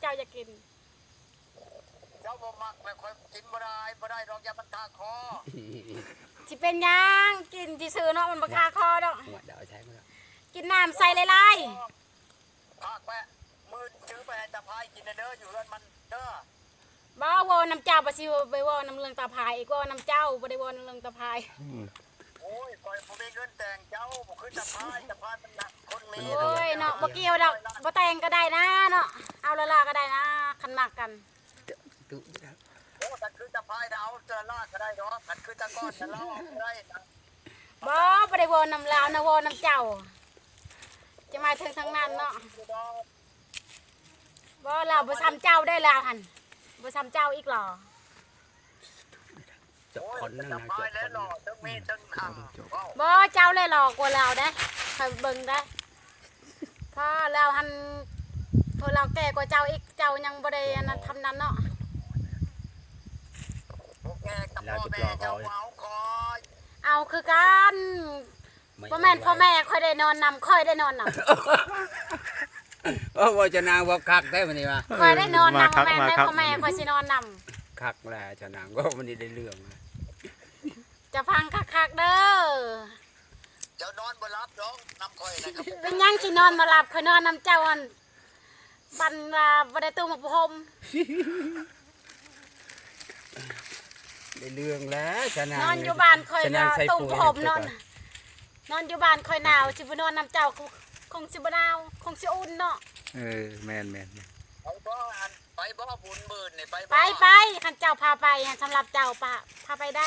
ເຈົ້າຢາກກິນ ເຈົ້າບໍ່ມັກແລ້ວຂ້ອຍກິນບໍ່ໄດ້ ບໍ່ໄດ້ດອກ ຢ້ານມັນຄາຄໍ. ຊິເປັນຫຍັງ ກິນຊື່ໆເນາະ ມັນບໍ່ຄາຄໍດອກ. ກິນນ້ຳໃສ່ຫຼາຍໆ. ພາກແປະ ມື້ອື່ນຊື້ໄປໃຫ້ຕາພາຍກິນແດ່ເດີ ຢູ່ເຮືອນມັນເດີ. ບໍ່ ເວົ້ານຳເຈົ້າ ບໍ່ຊິໄປເວົ້ານຳເລື່ອງຕາພາຍອີກ ເວົ້ານຳເຈົ້າ ບໍ່ໄດ້ເວົ້ານຳເລື່ອງຕາພາຍ. ໂອ້ຍ ຂ້ອຍບໍ່ມີເງິນແຕ່ງເຈົ້າ ບໍ່ຄືຕາພາຍ ຕາພາຍມັນໜັກຄົນມີ. ໂອ້ຍເນາະ ບໍ່ກ່ຽວດອກ ບໍ່ແຕ່ງກໍໄດ້ນະເນາະ ເອົາຫຼ້າໆກໍໄດ້ນະ ຄັນມັກກັນ. ໂອ້ ຄັນຄືຕາພາຍນະ ເອົາຫຼ້າໆກໍໄດ້ດອກ ຄັນຄືຕາກ້ອນນະ ເອົາຫຼ້າໆກໍໄດ້ນະ. ບໍ່ ບໍ່ໄດ້ເວົ້ານຳລາວນະ ເວົ້ານຳເຈົ້າ ຈະໝາຍເຖິງທາງນັ້ນເນາະ. ບໍ່ ລາວບໍ່ຊ່ຳເຈົ້າໄດ໋ ລາວຫັ້ນ ບໍ່ຊ່ຳເຈົ້າອີກຫຼໍ. ຈອບຄອນໜຶ່ງນະ ຈອບຄອນໜຶ່ງ. ບໍ່ ເຈົ້າແຫຼະຫຼໍກວ່າລາວເດ້ ຂ້ອຍເບິ່ງເດ້ ເພາະລາວຫັ້ນ ເພາະລາວແກ່ກວ່າເຈົ້າອີກ ເຈົ້າຍັງບໍ່ໄດ້ອັນນັ້ນ ທຳນັ້ນເນາະ. ລາວຈະຫຼໍກວ່າເຮົາ ເອົາຄືກັນ. ບໍ່ແມ່ນພໍ່ແມ່ຂ້ອຍໄດ້ນອນນຳ ຂ້ອຍໄດ້ນອນນຳ. ໂອ້ ເວົ້າຈະນາງເວົ້າຄັກແທ້ມື້ນີ້ວ່າ ຂ້ອຍໄດ້ນອນນຳ ມາຄັກ ບໍ່ແມ່ນ ມາຄັກ ແມ່ ພໍ່ແມ່ຂ້ອຍຊິນອນນຳ. ຄັກແລ້ວຈະນາງ ເວົ້າມື້ນີ້ໄດ້ເລື່ອງ. ຈະຟັງຄັກໆເດີ. ເຈົ້ານອນບໍ່ຫຼັບດອກນຳຂ້ອຍນະ. ເປັນຫຍັງຊິນອນບໍ່ຫຼັບ ຂ້ອຍນອນນຳເຈົ້າຫັ້ນ. ປັນວ່າບໍ່ໄດ້ຕຸ້ມຜ້າຫົ່ມ ໄດ້ເລື່ອງແລ້ວ ສະນາງ ນອນຢູ່ບ້ານຂ້ອຍ ນອນໃສ່ ຕຸ້ມຜ້າຫົ່ມ ນອນ ນອນຢູ່ບ້ານຂ້ອຍໜາວ ຊິໄປນອນນຳເຈົ້າ ຄົງຊິບໍ່ໜາວ ຄົງຊິອຸ່ນເນາະ. ເອີ ແມ່ນໆໆ. ໄປບໍ່ ອັນ ໄປບໍ່ບຸນມື້ນີ້ ໄປບໍ່? ໄປ ໄປ ຄັນເຈົ້າພາໄປ ສຳລັບເຈົ້າ ພາ ພາໄປໄດ້.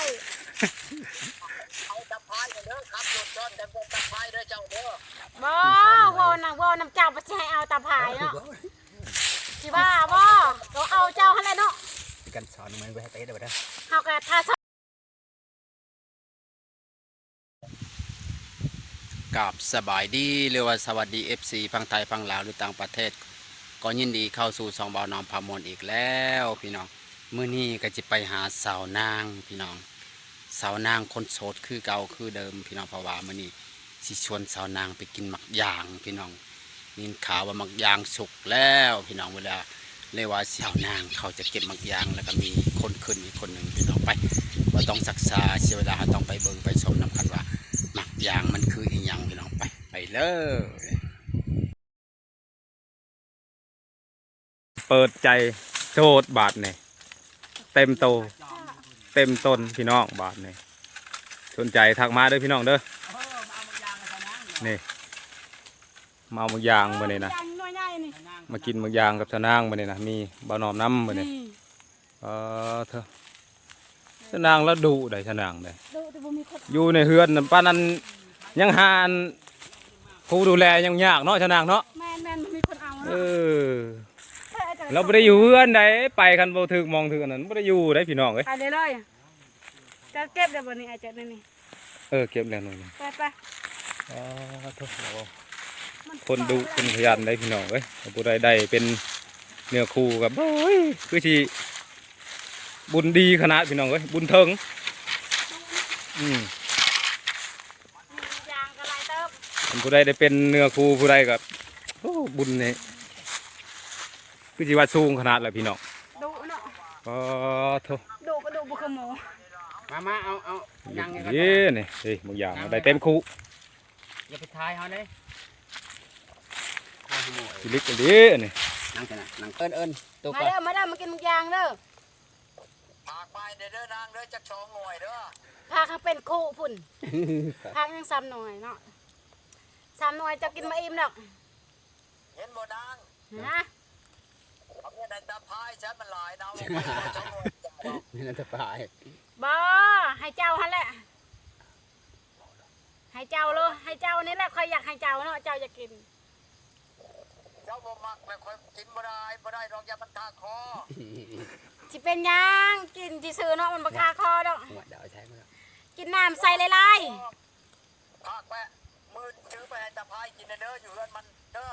ເອົາຕາພາຍເດີ ຂັບລົດຊ້ອນກັນກັບຕາພາຍເດີເຈົ້າເດີ. ບໍ່ ເວົ້ານຳ ເວົ້ານຳເຈົ້າ ບໍ່ຊິໃຫ້ເອົາຕາພາຍເນາະ. ຊິວ່າບໍ່ ກໍເອົາເຈົ້າຫັ້ນແຫຼະເນາະ. ກັນສອນມັນໄວ້ໃຫ້ໄປເດີ ເຮົາກໍຖ້າ ກາບສະບາຍດີ ຫຼືວ່າສະຫວັດດີ ເອັຟຊີ ຝັ່ງໄທ ຝັ່ງລາວ ຫຼືຕ່າງປະເທດ ກໍຍິນດີເຂົ້າສູ່ຊ່ອງບ່າວນ້ອມພາມ່ວນອີກແລ້ວພີ່ນ້ອງ. ມື້ນີ້ກໍຊິໄປຫາສາວນາງພີ່ນ້ອງ ສາວນາງຄົນໂສດຄືເກົ່າຄືເດີມພີ່ນ້ອງ ເພາະວ່າມື້ນີ້ຊິຊວນສາວນາງໄປກິນໝາກຢາງພີ່ນ້ອງ. ຍິນຂ່າວວ່າໝາກຢາງສຸກແລ້ວພີ່ນ້ອງ ເວລາ ເລີຍວ່າສາວນາງເຂົາຈະເກັບໝາກຢາງ ແລ້ວກໍມີຄົນຂຶ້ນອີກຄົນໜຶ່ງພີ່ນ້ອງ. ໄປ ບໍ່ຕ້ອງຊັກຊ້າເສຍເວລາ ເຮົາຕ້ອງໄປເບິ່ງໄປຊົມນຳກັນວ່າໝາກຢາງມັນຄືອີ່ຫຍັງພີ່ນ້ອງ. ໄປ ໄປເລີຍ. ເປີດໃຈໂສດບາດນີ້ ເຕັມໂຕເຕັມຕົນພີ່ນ້ອງ. ບາດນີ້ສົນໃຈທັກມາເດີພີ່ນ້ອງເດີ. ນີ້ ມາເອົາໝາກຢາງມື້ນີ້ນະ ມາກິນໝາກຢາງກັບສາວນາງມື້ນີ້ນະ ມີບ່າວນ້ອມນຳມື້ນີ້. ອາ ເທີ ສາວນາງລະດຸໄດ໋ ສາວນາງໄດ໋ ດຸແຕ່ບໍ່ມີຄົນ ຢູ່ໃນເຮືອນນັ້ນ ປານນັ້ນຍັງຫາອັນຜູ້ດູແລຍັງຍາກເນາະ ສາວນາງເນາະ. ແມ່ນໆ ບໍ່ມີຄົນເອົາເນາະ. ເອີ ລາວບໍ່ໄດ້ຢູ່ເຮືອນໃດ໋ ໄປຄັນບໍ່ຖືກໝ່ອງຖືກອັນນັ້ນ ບໍ່ໄດ້ຢູ່ໃດ໋ພີ່ນ້ອງເອີຍ. ໄປເລີຍ ເຈົ້າເກັບໄດ້ບໍ່ນີ້ ອ້າຍເຈົ້ານີ້? ເອີ ເກັບແລ້ວໜ່ອຍໜຶ່ງ. ໄປໆ. ອາ ໂທ້ ຄົນດຸຄົນຂະຫຍັນໄດ໋ພີ່ນ້ອງເອີຍ. ຜູ້ໃດໄດ້ເປັນເນື້ອຄູ່ກໍ ໂອ້ຍ ຄືຊິບຸນດີຂະໜາດພີ່ນ້ອງເອີຍ ບຸນເຖິງ. ອືມ ຄັນຜູ້ໃດໄດ້ເປັນເນື້ອຄູ່ຜູ້ໃດກໍ ໂອ້ ບຸນນີ້ ຄືຊິວ່າສູງຂະໜາດແຫຼະພີ່ນ້ອງ. ດຸເນາະ. ປາໂທ້ ດຸກໍດຸບໍ່ຄືໝູ່. ມາ ມາ ເອົາ ເອົາ ນັ່ງນີ້ ນີ້ ເອີ ໝາກຢາງໄດ້ເຕັມຄູ່. ຢ່າໄປຖ່າຍເຮົາເດ້ ຖ່າຍໃຫ້ໝູ່. ຊິລິກອີ່ຫຼີນີ້. ນັ່ງຊັ້ນນະ ນັ່ງ ເອີ້ນ ເອີ້ນໂຕ ມາເດີ ມາເດີ ມາກິນໝາກຢາງເດີ. ຝາກໄປເດີນາງເດີ ຈັກສອງໜ່ວຍເດີ. ຝາກໃຫ້ເປັນຄູ່ພຸ້ນ. ຝາກຍັງສາມໜ່ວຍເນາະ ສາມໜ່ວຍເຈົ້າກິນບໍ່ອີ່ມດອກ. ເຫັນບໍ່ນາງ? ຮະ? ເອົາເງິນໃຫ້ຕາພາຍຊະ ມັນຫຼາຍນະ. ເອົາໄປສອງໜ່ວຍ. ເງິນໃຫ້ຕາພາຍ. ບໍ່ ໃຫ້ເຈົ້າຫັ້ນແຫຼະ ໃຫ້ເຈົ້າໂລດ ໃຫ້ເຈົ້ານີ້ແຫຼະ ຂ້ອຍຢາກໃຫ້ເຈົ້າເນາະ ເຈົ້າຢາກກິນ. ເຈົ້າບໍ່ມັກແລ້ວຂ້ອຍກິນບໍ່ໄດ້ ບໍ່ໄດ້ດອກ ຢ້ານມັນຄາຄໍ. ຊິເປັນຫຍັງ ກິນຊື່ໆເນາະ ມັນບໍ່ຄາຄໍດອກ. ກິນນ້ຳໃສ່ຫຼາຍໆ. ພາກແປະ ມື້ອື່ນຊື້ໄປໃຫ້ຕາພາຍກິນແດ່ເດີ ຢູ່ເຮືອນມັນເດີ.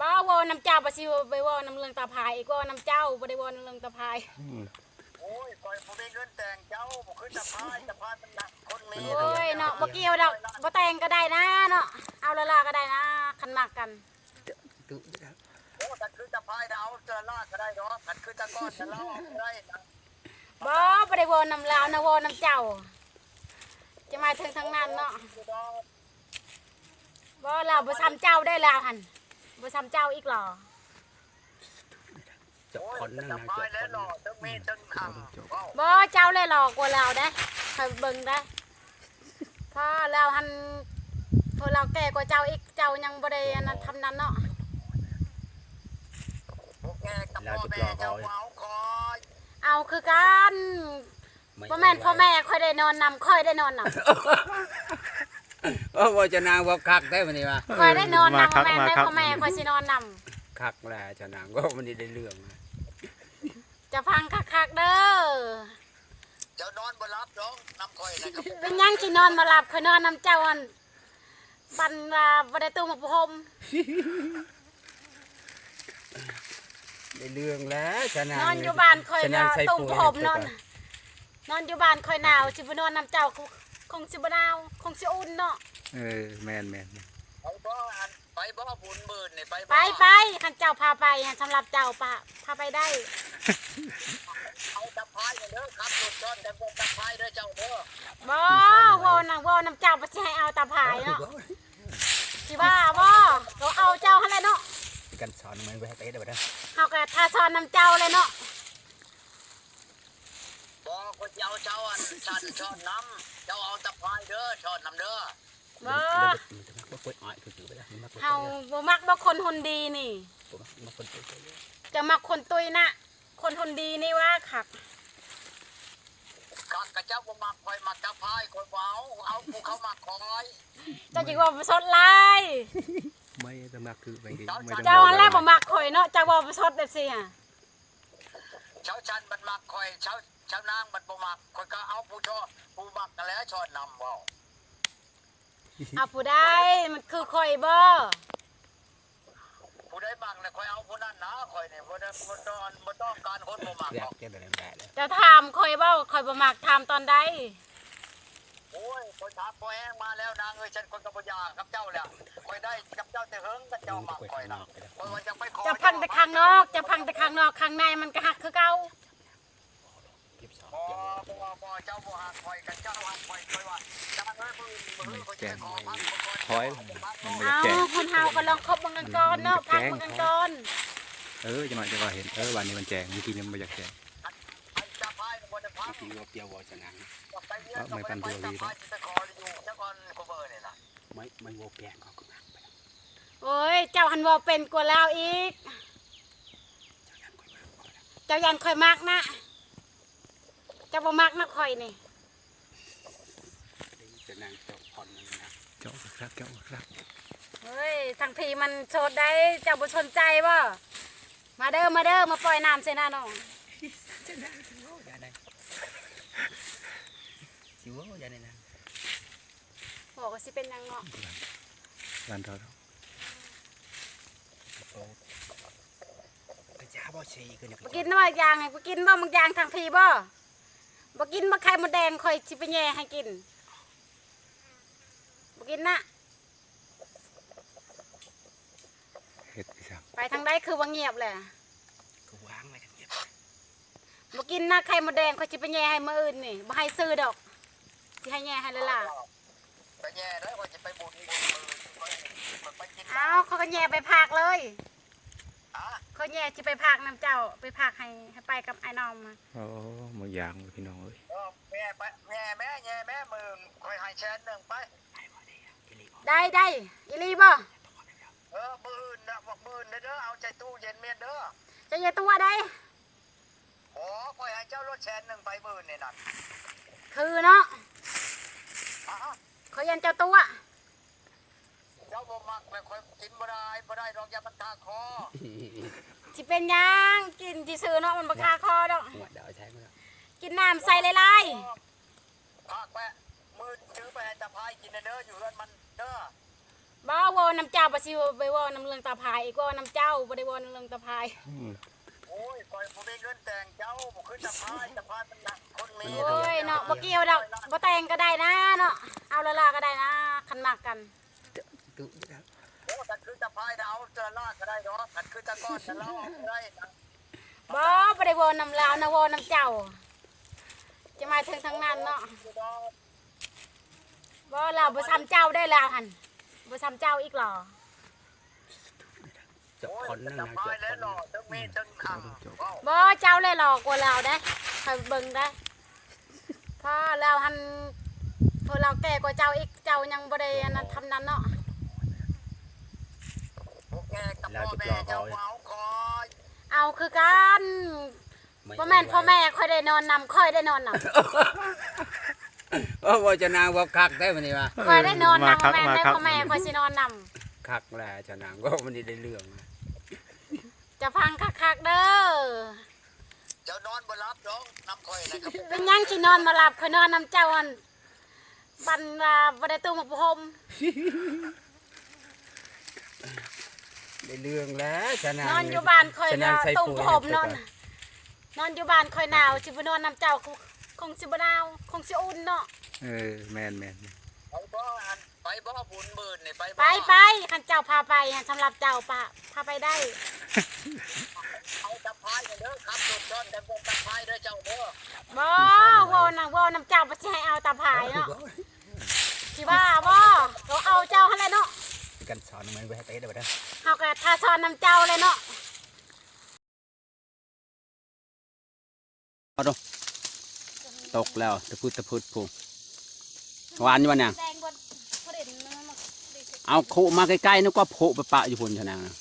ບໍ່ ເວົ້ານຳເຈົ້າ ບໍ່ຊິໄປເວົ້ານຳເລື່ອງຕາພາຍອີກ ເວົ້ານຳເຈົ້າ ບໍ່ໄດ້ເວົ້ານຳເລື່ອງຕາພາຍ. ອືມ ໂອ້ຍ ຂ້ອຍບໍ່ມີເງິນແຕ່ງເຈົ້າ ບໍ່ຄືຕາພາຍ ຕາພາຍມັນໜັກຄົນມີ. ໂອ້ຍເນາະ ບໍ່ກ່ຽວດອກ ບໍ່ແຕ່ງກໍໄດ້ນະເນາະ ເອົາຫຼ້າໆກໍໄດ້ນະ ຄັນມັກກັນ. ໂອ້ ຄັນຄືຕາພາຍນະ ເອົາ ລາກກໍໄດ້ດອກ ຄັນຄືແຕ່ກ່ອນນະລາວອອກບໍ່ໄດ້ນະ. ບໍ່ ບໍ່ໄດ້ເວົ້ານຳລາວນະ ເວົ້ານຳເຈົ້າ ຈະໝາຍເຖິງທາງນັ້ນເນາະ. ບໍ່ ລາວບໍ່ຊ່ຳເຈົ້າໄດ໋ ລາວຫັ້ນ ບໍ່ຊ່ຳເຈົ້າອີກຫຼໍ? ຈັບຄອນນັ້ນນະ ຈັບຄອນນັ້ນ. ບໍ່ ເຈົ້າແຫຼະຫຼໍກວ່າລາວເດ້ ຂ້ອຍເບິ່ງເດ້. ເພາະລາວຫັ້ນ ເພາະລາວແກ່ກວ່າເຈົ້າອີກ ເຈົ້າຍັງບໍ່ໄດ້ອັນນັ້ນ ທຳນັ້ນເນາະ. ລາວຈະລອກເອົາ ເອົາຄືກັນ. ບໍ່ແມ່ນພໍ່ແມ່ຂ້ອຍໄດ້ນອນນຳ ຂ້ອຍໄດ້ນອນນຳ. ໂອ້ ເວົ້າເຈົ້ານາງເວົ້າຄັກແທ້ມື້ນີ້ວ່າ ຂ້ອຍໄດ້ນອນນຳ ມາຄັກ ບໍ່ແມ່ນ ມາຄັກ ແມ່ ພໍ່ແມ່ຂ້ອຍຊິນອນນຳ. ຄັກແລ້ວເຈົ້ານາງເວົ້າມື້ນີ້ໄດ້ເລື່ອງ. ເຈົ້າຟັງຄັກໆເດີ ເຈົ້ານອນບໍ່ຫຼັບດອກນຳຂ້ອຍນະ. ເປັນຫຍັງຊິນອນບໍ່ຫຼັບ ຂ້ອຍນອນນຳເຈົ້າຫັ້ນ ປັນວ່າບໍ່ໄດ້ຕຸ້ມຜ້າຫົ່ມ. ໄດ້ເລື່ອງແລ້ວຊະນາງ ນອນຢູ່ບ້ານຂ້ອຍ ຊະນາງໃສ່ ຕຸ້ມຜ້າຫົ່ມນອນ ນອນຢູ່ບ້ານຂ້ອຍໜາວ ຊິໄປນອນນຳເຈົ້າ ຄົງຊິບໍ່ໜາວ ຄົງຊິອຸ່ນເນາະ. ເອີ ແມ່ນໆ ໄປບໍ່ ອັນ ໄປບໍ່ບຸນມື້ນີ້ ໄປບໍ່? ໄປ ໄປ ຄັນເຈົ້າພາໄປ ສຳລັບເຈົ້າ ພາ ພາໄປໄດ້. ເອົາຕາພາຍເດີ ຂັບລົດຊ້ອນກັນ ຕາພາຍເດີເຈົ້າເດີ. ບໍ່ ເວົ້ານຳ ເວົ້ານຳເຈົ້າ ບໍ່ຊິໃຫ້ເອົາຕາພາຍເນາະ. ຊິວ່າບໍ່ ກໍເອົາເຈົ້າຫັ້ນແຫຼະເນາະ. ກັນສອນມັນບໍ່ໃຫ້ໄປເດີ ເຮົາກໍຖ້າສອນນຳເຈົ້າແຫຼະເນາະ. ບໍ່ ຂ້ອຍຊິເອົາເຈົ້າ ອັນ ຊັ້ນຊ້ອນນຳ ເຈົ້າເອົາຕາພາຍເດີ ຊ້ອນນຳເດີ. ບໍ່ ເຮົາບໍ່ມັກດອກຄົນຮຸ່ນດີນີ້ ເຈົ້າມັກຄົນຕຸ້ຍນະ. ຄົນຮຸ່ນດີນີ້ວ່າຄັກ ຄັກກະເຈົ້າບໍ່ມັກຂ້ອຍ ມັກຕາພາຍ ຂ້ອຍບໍ່ເອົາ ເອົາຜູ້ເຂົາມັກຂ້ອຍ. ເຈົ້າຊິເວົ້າປະຊົດຫຼາຍ ເຈົ້າຫັ້ນແຫຼະບໍ່ມັກຂ້ອຍເນາະ ເຈົ້າເວົ້າປະຊົດແບບຊີ້ຫະ. ຊາວຈັນບັດມັກຂ້ອຍ ຊາວ ຊາວນາງບັດບໍ່ມັກ ຂ້ອຍກໍເອົາຜູ້ ຜູ້ມັກຫັ້ນແຫຼະຊ້ອນນຳເວົ້າ. ເອົາຜູ້ໃດ ມັນຄືຂ້ອຍບໍ່? ຜູ້ໃດມັກແລ້ວຂ້ອຍເອົາຜູ້ນັ້ນນະ ຂ້ອຍນີ້ບໍ່ໄດ້ ບໍ່ຕ້ອງ ບໍ່ຕ້ອງການຄົນບໍ່ມັກດອກ. ເຈົ້າຖາມຂ້ອຍເວົ້າ ຂ້ອຍບໍ່ມັກ ຖາມຕອນໃດ? ໂອ້ຍ ຂ້ອຍຖາມພໍແຮງມາແລ້ວນາງເອີຍ ຊັ້ນຂ້ອຍກໍບໍ່ຢາກກັບເຈົ້າແລ້ວ ຂ້ອຍໄດ້ກັບເຈົ້າແຕ່ເຫິງ ຄັນເຈົ້າມັກຂ້ອຍນະ ຂ້ອຍວ່າຈະໄປຂໍ. ເຈົ້າຟັງແຕ່ຂ້າງນອກ ເຈົ້າຟັງແຕ່ຂ້າງນອກ ຂ້າງໃນມັນກໍຮັກຄືເກົ່າ. ບໍ່ ບໍ່ ບໍ່ ເຈົ້າບໍ່ຮັກຂ້ອຍ ຄັນເຈົ້າຮັກຂ້ອຍ ຂ້ອຍວ່າ ຈາກເອີຍ ມື້ອື່ນ ມື້ອື່ນຂ້ອຍຈະໄປຂໍພັກ ຂ້ອຍ ມັນບໍ່ຢາກແຈ້ງ. ເອົ້າ ຄົນເຮົາກໍລອງຄົບເບິ່ງກັນກ່ອນເນາະ ພັກເບິ່ງກັນກ່ອນ. ເອີ ຈັກໜ້ອຍຈະວ່າເຫັນ ເອີ ບາດນີ້ມັນແຈ້ງ ເມື່ອກີ້ນີ້ມັນບໍ່ຢາກແຈ້ງ. ໄອ້ຕາພາຍມັນບໍ່ໄດ້ພັກ ເມື່ອກີ້ວ່າປຽວເວົ້າຊະນາງ ເອົາໄມ້ປັ່ນຕົວດີແລ້ວ ໄມ້ ໄມ້ເວົ້າແກ່ງເຂົາກໍມັກໄປ. ໂອ້ຍ ເຈົ້າຫັ້ນເວົ້າເປັນກວ່າລາວອີກ ເຈົ້າຢ້ານຂ້ອຍມັກນະ ເຈົ້າບໍ່ມັກນະຂ້ອຍນີ້. ເຈົ້ານາງເຈົ້າຜ່ອນນັ້ນນະ ເຈົ້າຄັກ ເຈົ້າຄັກ. ເຮີ້ຍ ທາງພີ້ມັນໂສດໃດ ເຈົ້າບໍ່ສົນໃຈບໍ່? ມາເດີ ມາເດີ ມາປ່ອຍນ້ຳໃສ່ໜ້ານ້ອງ. ເຈົ້ານາງຊິເວົ້າຢ່າໃດ ຊິເວົ້າຢ່າໃດນາງ. ບໍ່ກໍຊິເປັນຫຍັງເນາະ ບ້ານເຮົາ. ບໍ່ກິນບໍ່ ໝາກຢາງ ໃຫ້ກູກິນບໍ່ ໝາກຢາງທາງພີ້ບໍ່? ບໍ່ກິນບໍ່ ໄຂ່ມົດແດງ ຂ້ອຍຊິໄປແຍ່ໃຫ້ກິນ ບໍ່ກິນນະ. ເຮັດອີ່ຫຍັງ ໄປທາງໃດຄືວ່າງຽບແຫຼະ ຄືວາງໄວ້ທາງງຽບ. ບໍ່ກິນນະ ໄຂ່ມົດແດງ ຂ້ອຍຊິໄປແຍ່ໃຫ້ມື້ອື່ນນີ້ ບໍ່ໃຫ້ຊື້ດອກ ຊິໃຫ້ແຍ່ໃຫ້ຫຼາຍໆ. ໄປແຍ່ເດີ ຂ້ອຍຈະໄປບຸນອີກມື້ ຂ້ອຍ ຂ້ອຍໄປກິນ. ອ້າວ ຂ້ອຍກໍແຍ່ໄປພາກເລີຍ. ຮະ? ຂ້ອຍແຍ່ຊິໄປພາກນຳເຈົ້າ ໄປພາກໃຫ້ ໃຫ້ໄປກັບອ້າຍນ້ອງມາ. ໂອ້ ໝາກຢາງພີ່ນ້ອງເອີຍ. ເອີ ແຍ່ໄປ ແຍ່ແມ້ ແຍ່ແມ້ ມື້ອື່ນຂ້ອຍໃຫ້ແສນໜຶ່ງໄປ. ໄດ້ ໄດ້ ອີ່ຫຼີບໍ່? ເອີ ມື້ອື່ນນະ ມື້ອື່ນເດີ ເອົາໃສ່ຕູ້ເຢັນແມ່ນເດີ. ເຈົ້າຢ່າຕົວະໄດ໋. ບໍ່ ຂ້ອຍໃຫ້ເຈົ້າໂລດແສນໜຶ່ງໄປໝື່ນນີ້ນັ້ນ. ຄືເນາະ ຮະ? ຂ້ອຍຢ້ານເຈົ້າຕົວະ. ເຈົ້າບໍ່ມັກແລ້ວ ຂ້ອຍກິນບໍ່ໄດ້ ບໍ່ໄດ້ດອກ ຢ້ານມັນຄາຄໍ. ຊິເປັນຫຍັງ ກິນຊື່ໆເນາະ ມັນບໍ່ຄາຄໍດອກ. ກິນນ້ຳໃສ່ຫຼາຍໆ. ພາກແປະ ມື້ອື່ນຊື້ໄປໃຫ້ຕາພາຍກິນແດ່ເດີ ຢູ່ເຮືອນມັນເດີ. ບໍ່ ເວົ້ານຳເຈົ້າ ບໍ່ຊິໄປເວົ້ານຳເລື່ອງຕາພາຍອີກ ເວົ້ານຳເຈົ້າ ບໍ່ໄດ້ເວົ້ານຳເລື່ອງຕາພາຍ. ອືມ ໂອ້ຍ ຂ້ອຍບໍ່ມີເງິນແຕ່ງເຈົ້າ ບໍ່ຄືຕາພາຍ ຕາພາຍມັນໜັກຄົນມີ. ໂອ້ຍເນາະ ບໍ່ກ່ຽວດອກ ບໍ່ແຕ່ງກໍໄດ້ນະເນາະ ເອົາຫຼ້າໆກໍໄດ້ນະ ຄັນມັກກັນ. ໂອ້ ຄັນຄືຕາພາຍນະ ເອົາຫຼ້າໆກໍໄດ້ດອກ ຄັນຄືຕາກ່ອນນະ ລາວເອົາບໍ່ໄດ້ນະ. ບໍ່ ບໍ່ໄດ້ເວົ້ານຳລາວນະ ເວົ້ານຳເຈົ້າ ຈະໝາຍເຖິງທາງນັ້ນເນາະ. ບໍ່ ລາວບໍ່ຊ່ຳເຈົ້າໄດ໋ ລາວຫັ້ນ ບໍ່ຊ່ຳເຈົ້າອີກຫຼໍ? ເຈົ້າຄົນໜຶ່ງນະ ເຈົ້າຄົນໜຶ່ງ ບໍ່ ເຈົ້າແຫຼະຫຼໍກວ່າລາວເດ້ ຂ້ອຍເບິ່ງເດ້. ເພາະລາວຫັ້ນ ເພາະລາວແກ່ກວ່າເຈົ້າອີກ ເຈົ້າຍັງບໍ່ໄດ້ອັນນັ້ນ ທຳນັ້ນເນາະ. ລາວຈະຫຼໍກເອົາ ເອົາຄືກັນ. ບໍ່ແມ່ນພໍ່ແມ່ຂ້ອຍໄດ້ນອນນຳ ຂ້ອຍໄດ້ນອນນຳ. ໂອ້ ເວົ້າຈະນາງເວົ້າຄັກແທ້ມື້ນີ້ວ່າ ຂ້ອຍໄດ້ນອນນຳ ມາຄັກ ບໍ່ແມ່ນ ມາ ໄດ້ ພໍ່ແມ່ຂ້ອຍຊິນອນນຳ. ຄັກແລ້ວຈະນາງເວົ້າມື້ນີ້ໄດ້ເລື່ອງ. ຈະຟັງຄັກໆເດີ ເຈົ້ານອນບໍ່ຫຼັບດອກນຳຂ້ອຍນະ. ເປັນຫຍັງຊິນອນບໍ່ຫຼັບ ຂ້ອຍນອນນຳເຈົ້າຫັ້ນ ບັນວ່າບໍ່ໄດ້ຕຸ້ມຜ້າຫົ່ມ. ໄດ້ເລື່ອງແລ້ວຊະນາງ ນອນຢູ່ບ້ານຂ້ອຍ ຊະນາງໃສ່ປູໃຫ້ ນອນ ນອນຢູ່ບ້ານຂ້ອຍໜາວ ຊິໄປນອນນຳເຈົ້າ ຄົງຊິບໍ່ໜາວ ຄົງຊິອຸ່ນເນາະ. ເອີ ແມ່ນໆໆ. ໄປບໍ່ ອັນ ໄປບໍ່ບຸນມື້ນີ້ ໄປບໍ່? ໄປ ໄປ ຄັນເຈົ້າພາໄປ ສຳລັບເຈົ້າ ພາ ພາໄປໄດ້. ເອົາຕາພາຍເດີ ຂັບລົດຊ້ອນກັນເບິ່ງຕາພາຍເດີເຈົ້າເດີ. ບໍ່ ເວົ້ານຳ ເວົ້ານຳເຈົ້າ ບໍ່ຊິໃຫ້ເອົາຕາພາຍເນາະ. ຊິວ່າບໍ່ ກໍເອົາເຈົ້າຫັ້ນແຫຼະເນາະ. ກັນສອນມັນໄວ້ໃຫ້ເຕະໄດ້ບໍ່ເດີ? ເຮົາກໍຖ້າສອນນຳເຈົ້າແຫຼະເນາະ. ເອົາດູ ຕົກແລ້ວ ຕະພຶດຕະພຶດພຸ້ນ. ຫວານຢູ່ບໍ່ນາງ? ເອົາຄຸມາໃກ້ໆ ນຶກວ່າພຸໄປປະຢູ່ພຸ້ນຊະນາງນະ.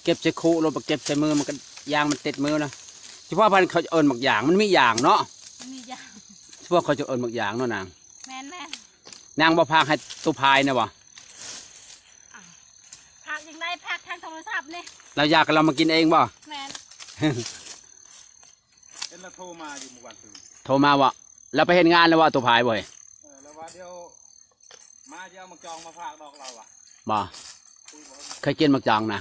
ເກັບໃສ່ຄຸໂລດ ບໍ່ເກັບໃສ່ມື ມັນກໍຢາງມັນຕິດມືນະ. ສະເພາະເພິ່ນເຂົາເອີ້ນໝາກຢາງ ມັນມີຢາງເນາະ ມີຢາງ. ສະເພາະເຂົາຈະເອີ້ນໝາກຢາງເນາະນາງ. ແມ່ນໆ. ນາງບໍ່ພາກໃຫ້ຕູ້ພາຍນະບໍ່? ອ້າວ ພາກຈັ່ງໃດ ພາກທາງໂທລະສັບນີ້. ລາວຢາກກໍລາວມາກິນເອງບໍ່? ແມ່ນ. ເຫັນລາວໂທມາຢູ່ມື້ວານຊືນ. ໂທມາບໍ່? ລາວໄປເຮັດງານແລ້ວບໍ່ ຕູ້ພາຍບໍ່ເອີຍ? ເອີ ລາວວ່າດຽວມາ ຊິເອົາໝາກຈອງມາຝາກດອກລາວວ່າ. ບໍ່? ເຄີຍກິນໝາກຈອງນະ?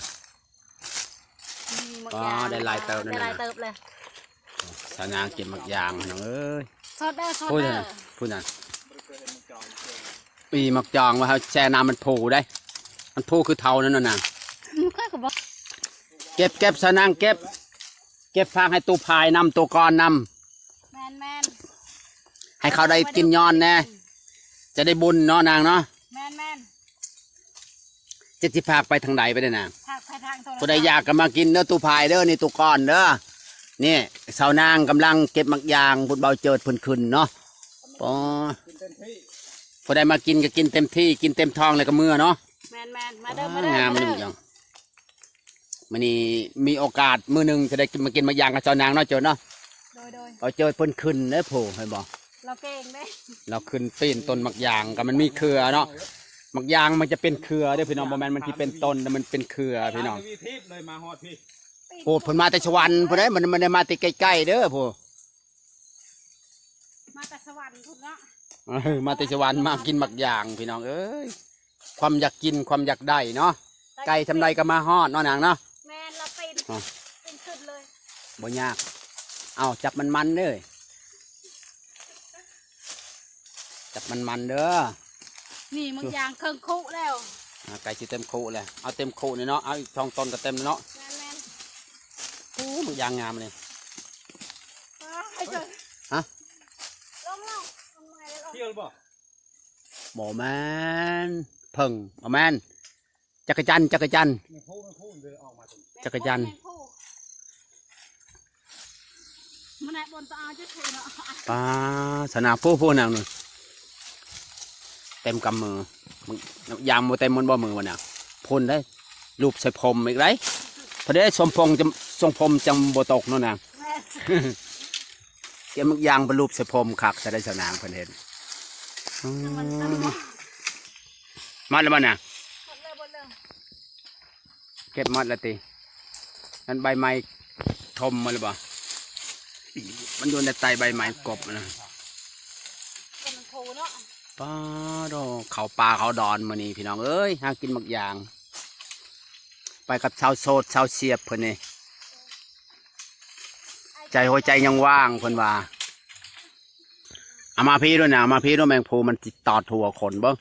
ມີໝາກຢາງ ອໍ ໄດ້ຫຼາຍເຕີບ ໄດ້ຫຼາຍເຕີບເລີຍ. ສາວນາງເກັບໝາກຢາງພີ່ນ້ອງເອີຍ. ສອດເດີ ສອດເດີ. ພຸ້ນນະ ບໍ່ເຄີຍເຫັນໝາກຈອງ. ປີໝາກຈອງວ່າເຮົາແຊ່ນ້ຳມັນຟູໄດ໋ ມັນຟູຄືເຖົ້ານັ້ນນະນາງ. ເກັບ ເກັບ ສາວນາງເກັບ ເກັບຝາກໃຫ້ຕູ້ພາຍນຳ ຕູ້ກອນນຳ. ແມ່ນໆ. ໃຫ້ເຂົາໄດ້ກິນຍ້ອນແດ່ ຈະໄດ້ບຸນເນາະນາງເນາະ. ແມ່ນໆ. ຈັກຊິພາກໄປທາງໃດໄປເດີນາງ? ພາກໄປທາງໂທລະສັບ. ຜູ້ໃດຢາກກໍມາກິນເດີ ຕູ້ພາຍເດີ ນີ້ຕູ້ກອນເດີ. ນີ້ສາວນາງກຳລັງເກັບໝາກຢາງ ພຸ້ນເບົາເຈີດເພິ່ນຂຶ້ນເນາະ. ອໍ ກິນເຕັມທີ່ ຜູ້ໃດມາກິນກໍກິນເຕັມທີ່ ກິນເຕັມທ້ອງແລ້ວກໍເມືອເນາະ. ແມ່ນໆ. ມາເດີ ອ່າ ມາເດີ ງາມ ມາເດີ. ມື້ນີ້ມີໂອກາດມື້ໜຶ່ງຈະໄດ້ມາກິນໝາກຢາງກັບສາວນາງເນາະ ເຈີດເນາະ. ໂດຍໆ. ເອົາເຈີດເພິ່ນຂຶ້ນເດ້ ໂພ ເຫັນບໍ່ ລາວເກັ່ງເດ້ ລາວຂຶ້ນປີນຕົ້ນໝາກຢາງ ກໍມັນມີເຄືອເນາະ. ໝາກຢາງມັນຈະເປັນເຄືອເດ້ພີ່ນ້ອງ ບໍ່ແມ່ນມັນຊິເປັນຕົ້ນ ມັນເປັນເຄືອພີ່ນ້ອງ. ໂອ້ ເພິ່ນມາແຕ່ສະຫວັນພຸ້ນເດ້ ມັນບໍ່ໄດ້ມາແຕ່ໃກ້ໆເດີ ໂພ. ມາແຕ່ສະຫວັນພຸ້ນເນາະ. ເອີ ມາແຕ່ສະຫວັນ ມາກິນໝາກຢາງພີ່ນ້ອງເອີຍ. ຄວາມຢາກກິນ ຄວາມຢາກໄດ້ເນາະ ໃກ້ຊ່ຳໃດກໍມາຮອດເນາະນາງເນາະ. ແມ່ນ ລາວປີນ ອ່ະ ປີນຂຶ້ນເລີຍ. ບໍ່ຍາກ. ເອົາ ຈັບມັນໆເດີ ຈັບມັນໆເດີ. ນີ້ໝາກຢາງເຄິ່ງຄຸແລ້ວ. ອ່າ ໃກ້ຊິເຕັມຄຸແລ້ວ ເອົາເຕັມຄຸນີ້ເນາະ ເອົາອີກສອງຕົ້ນກໍເຕັມແລ້ວເນາະ. ແມ່ນໆ. ໂອ້ ໝາກຢາງງາມນີ້. ອ້າວ ໃຫ້ເຈີ ຮະ ລົງໆ ມັນເມື່ອຍແລ້ວ. ທ່ຽວຫຼືບໍ່? ບໍ່ແມ່ນເຜິ້ງ ບໍ່ແມ່ນ ຈັກກະຈັນ ຈັກກະຈັນ ແມງພູ ແມງພູເດີ ອອກມາຕົວນີ້ ຈັກກະຈັນ. ມັນໃນບົນຕາອາຈະຖືເນາະ. ປາ ສະໜາໂພ ໂພນາງໜຶ່ງ ເຕັມກຳມື. ມັນຢາງບໍ່ເຕັມມັນບໍ່ມືມັນນະ ພຸ້ນເດ້ ລູບໃສ່ຜົມອີກໄດ໋. ພໍໄດ້ຊົມພົງຈະ ຊົມຜົມຈັ່ງບໍ່ຕົກເນາະນາງ. ແມ່ນ. ເກັບໝາກຢາງໄປລູບໃສ່ຜົມຄັກຊະໄດ໋ ສາວນາງເພິ່ນເຮັດ. ອືມ ໝົດແລ້ວບໍ່ນະ? ໝົດແລ້ວ ໝົດແລ້ວ. ເກັບໝົດແລ້ວຕິ? ນັ້ນໃບໄມ້ຖົ່ມໝົດແລ້ວບໍ່? ມັນຢູ່ໃນໃຕ້ໃບໄມ້ກົບນະ. ກໍມັນໂພເນາະ. ປາໂດ ເຂົ້າປ່າເຂົ້າດອນມື້ນີ້ພີ່ນ້ອງເອີຍ ຫາກິນໝາກຢາງ ໄປກັບຊາວໂສດຊາວສຽບເພິ່ນນີ້. ໃຈຫົວໃຈຍັງວ່າງເພິ່ນວ່າ. ເອົາມາພີ້ໂລດນະ ເອົາມາພີ້ໂລດ ແມງພູມັນຊິຕອດຫົວຄົນເບິ່ງ.